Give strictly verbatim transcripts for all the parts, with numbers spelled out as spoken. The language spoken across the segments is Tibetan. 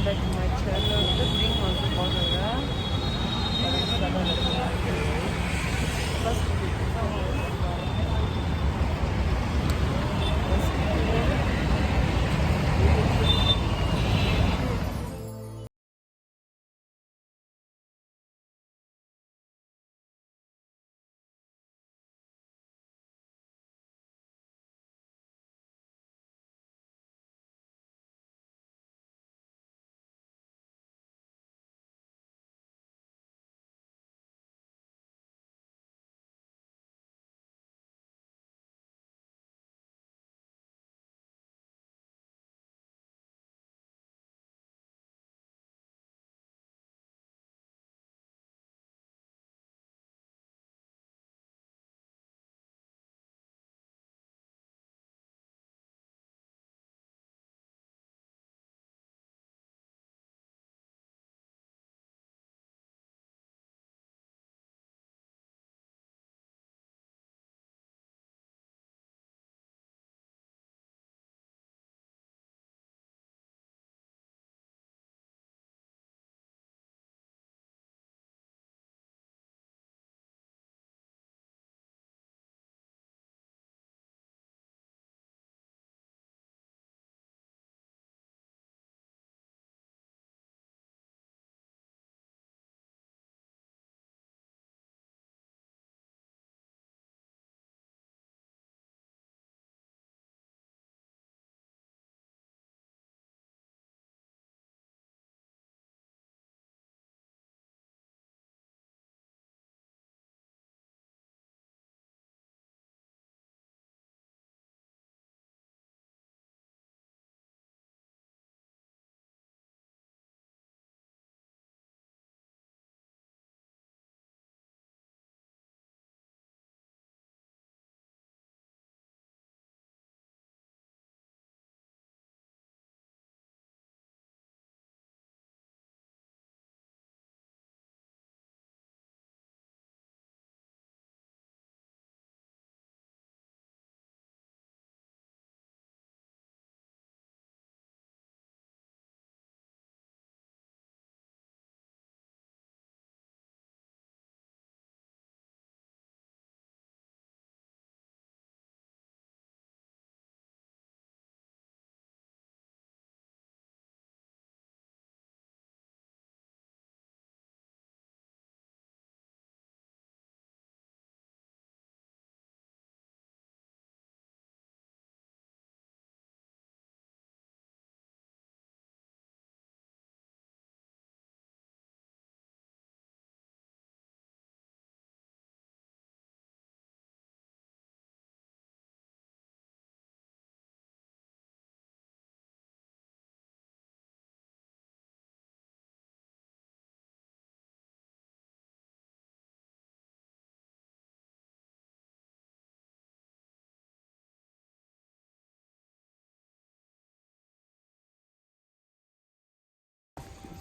Back to my channel. The drink also bottle, yeah?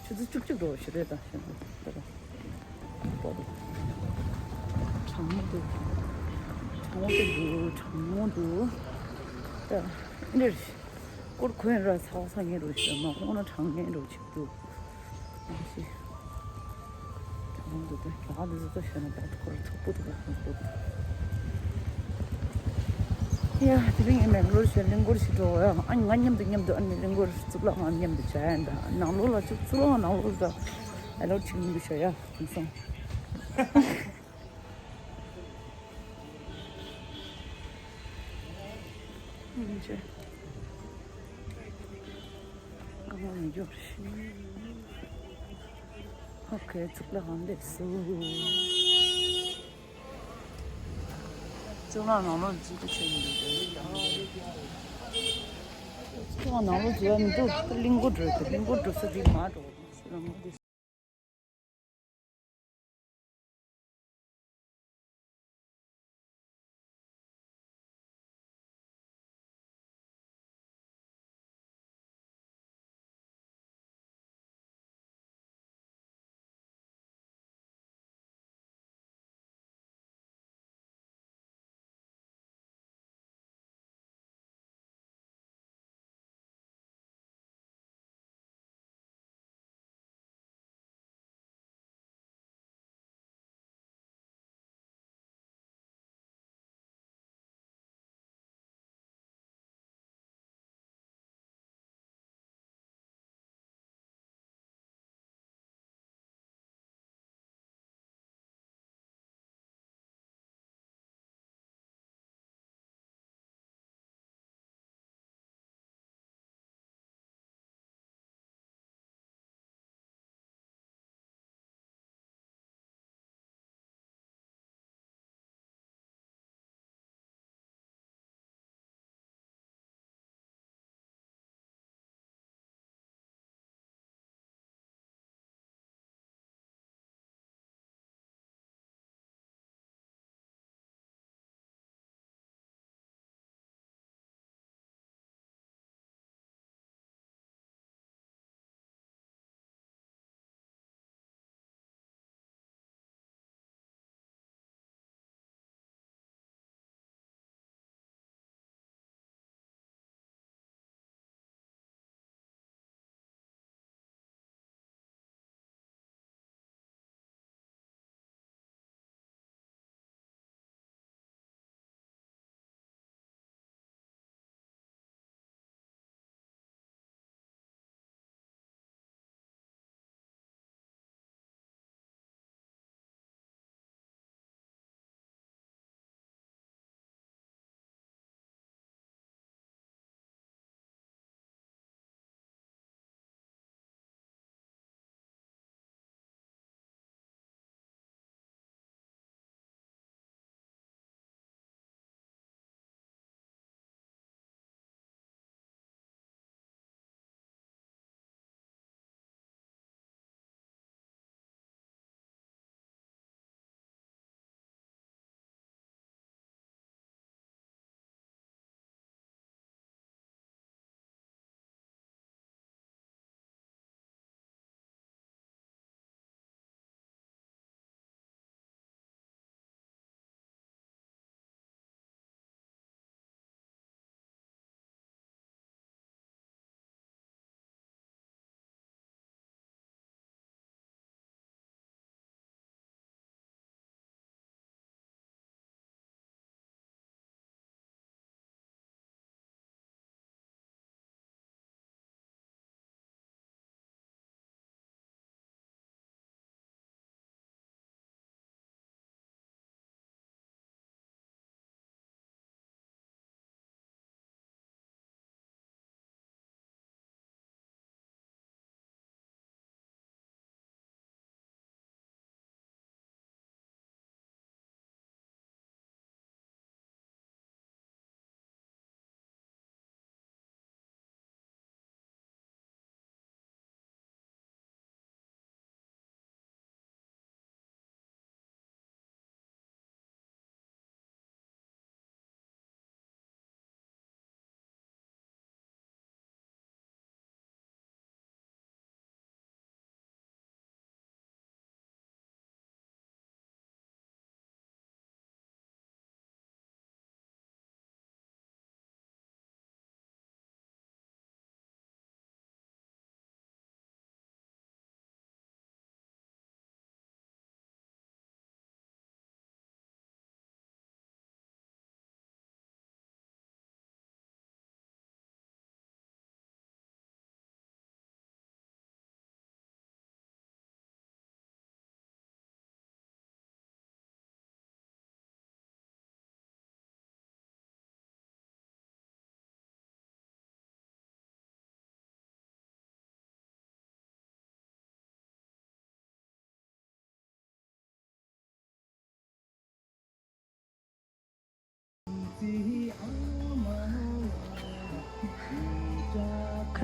ཆུ་ཚོད་བཅུ་གཅིག་འགྲོ་ཞིག་རེད་ད་ཤེས་འདུག་ད་ལྟ། གྲང་མོ་འདུག་གྲང་མོ་འདུག་གྲང་མོ་འདུག་ད་འདིར་སྐོར་གོན་ར་ཚ་བ་ཚ་ངན་རུ་ཞིག་མ་ཧོ་ན་གྲང་ངན་རུ་ཞིག་འདུག་ཨ་ཤི། གྲང་མོ་འདུག་ད་རྒྱ་གར་འདི་ཚོ་ད་ཤེས་ན་ད་ཁོར་ཐུག་པོ་འདུག་ད་ཁོར་ཐུག་ཡ། དེ་རིང་ངས་མེང་གློར་ཞིག་གླིང་སྐོར་ཞིག་འགྲོ་ཡ། ཨ་ང་མཉམ་དུ་མཉམ་དུ་ཨ་ནི་གླིང་སྐོར་གཙུག་ལག་ཁང་མཉམ་དུ་བྱ་ཡ་འདྲ། ནང་ལོགས་ལ་ཅིག་གཙུག་ལག་ཁང་ནང་ལོགས་ལ་ཨ་ལོ་ཅིག་མི་འདུག་བྱ་ཡ། དེང་སང་ཨ་མ་མི་འགྱུར་ཞིག་ཨོ་ཁེ། གཙུག་ལག་ཁང་སླེབས་སོང་། གཙུག་ལག་ནང་ལོགས་འཛུལ་དུ་ཆས་ཀྱི་འདུག་གཙུག་ལག་ནང་ལོགས་འཛུལ་ཡ་མི་འདུག་གླིང་སྐོར་འགྲོ་གི། གླིང་སྐོར་འགྲོ་ས་དེ་མར་འགྲོ་དགོས་ཟེར་ལ་ང་དེ།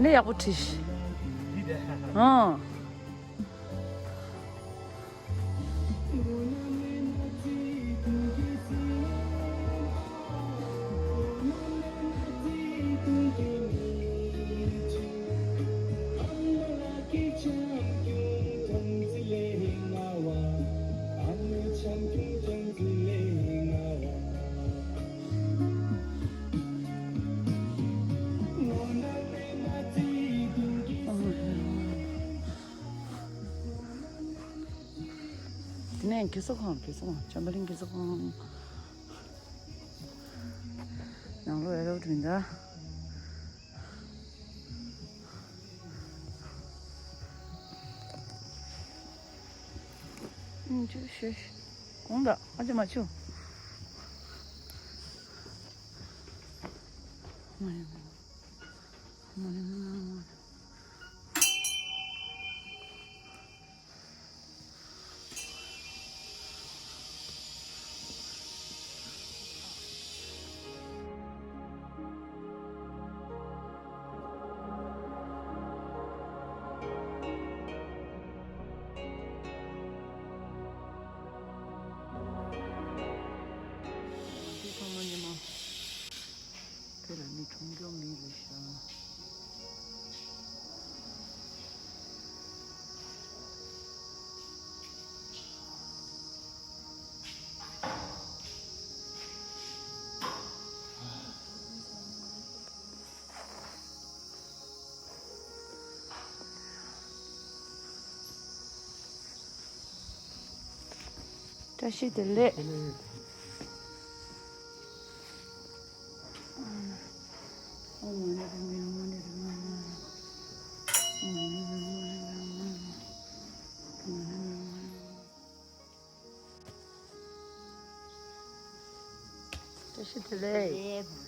ལས་ཡག་པོ་བྲིས། ཨང་། དེ་ནས་གི་ས་ཁང་། གི་ས་ཁང་། བྱམས་པ་གླིང་གི་ས་ཁང་། ནང་ལོགས་ཡ་རབས་འགྲིམ་ད། ཨུམ། ཅུ་ཤེས། གོང་ད་ཨ་ཅེ་མ་ཆུ། དེ་ཚང་མ་ཉི་མ། དེ་ལ་ནི་གྲོང་ཁྱེར་མིང་རེད་ཤག་བཀྲ་ཤིས་བདེ་ལེགས། བཀྲ་ཤིས་བདེ་ལེགས།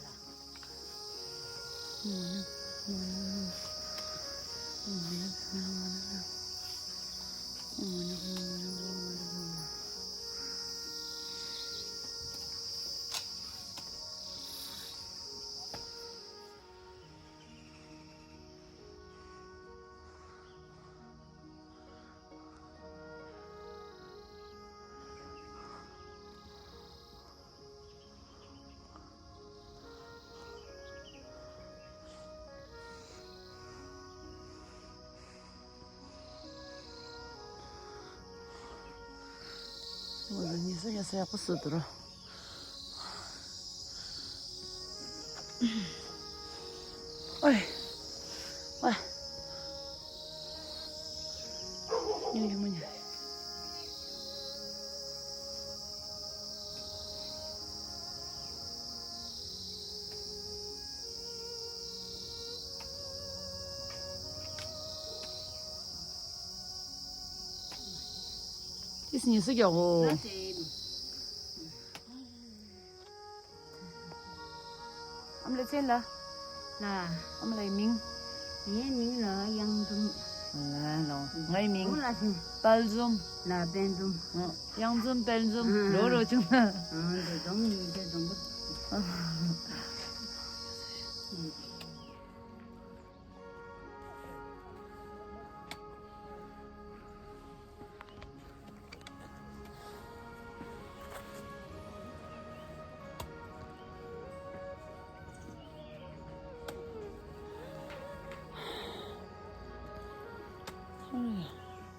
ཉི་ཟེར་ཉི་ཟེར་ཡག་པོ་བཟོས་འདུག་ར། ཨོའི། ཨོའི། ཉོ་ཉོ་མ་ཉོ། ཏིས་ཉི་ཟེར་རྒྱག་གོ། ཨ་མ་ལགས་མཚན་ལ། ལ། ཨ་མ་ལགས་མིང་། ངའི་མིང་ལ་གཡང་འཛོམས། ལ་ལོ། ངའི་མིང་། ཨ་མ་ལགས་མཚན། དཔལ་འཛོམས། ལ་དཔལ་འཛོམས། ཨ། གཡང་འཛོམས་དཔལ་འཛོམས། ཨ། རོ་རོ་བྱུང་ན། ཨ། འདི་འཛོམས་ཡིན་ཏེ་འཛོམས་པོ། ཨ།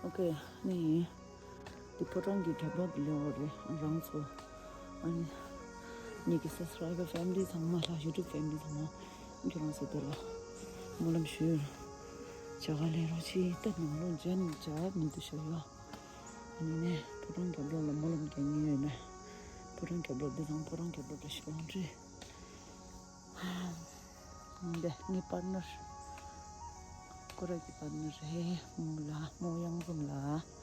ཨོ་ཁེ། ནི། འདི་ཕོ་བྲང་གི་རྒྱབ་ལོགས་ཀྱི་ལེའུ་རེད། རང་ཚོ། ཨ་ནི། ངེད་ཀྱི་སབ་སི་ཀ་རའི་བར་ཕེ་མི་ལི་ཚང་མ་ལ། ཡུ་ཊུབ་ཕེ་མི་ལི་ཚང་མ། ཁྱོད་རང་ཚོ་དེ་ལ་སྨོན་ལམ་ཞུ། ཇ་ག་ལེ་རོ་ཆི་ཏ་ནང་ལོ་ཇན་ཇ་མི་དུ་ཤོ་ཡོ། ཨ་ནི་ནས་ཕོ་བྲང་རྒྱབ་ལོགས་ལ་སྨོན་ལམ་རྒྱག་མཁན་ཡོད་ན། ཕོ་བྲང་རྒྱབ་ལོགས་འདི་དང་ཕོ་བྲང་རྒྱབ་ལོགས་འདྲ་ཞིག་ཡོང་དྲི། འདི་ངའི་པར་ནར། ཁོ་རང་གི་པར་ནར་རེད། མོ་ལ་མོ་གཡང་འཛོམས་ལ།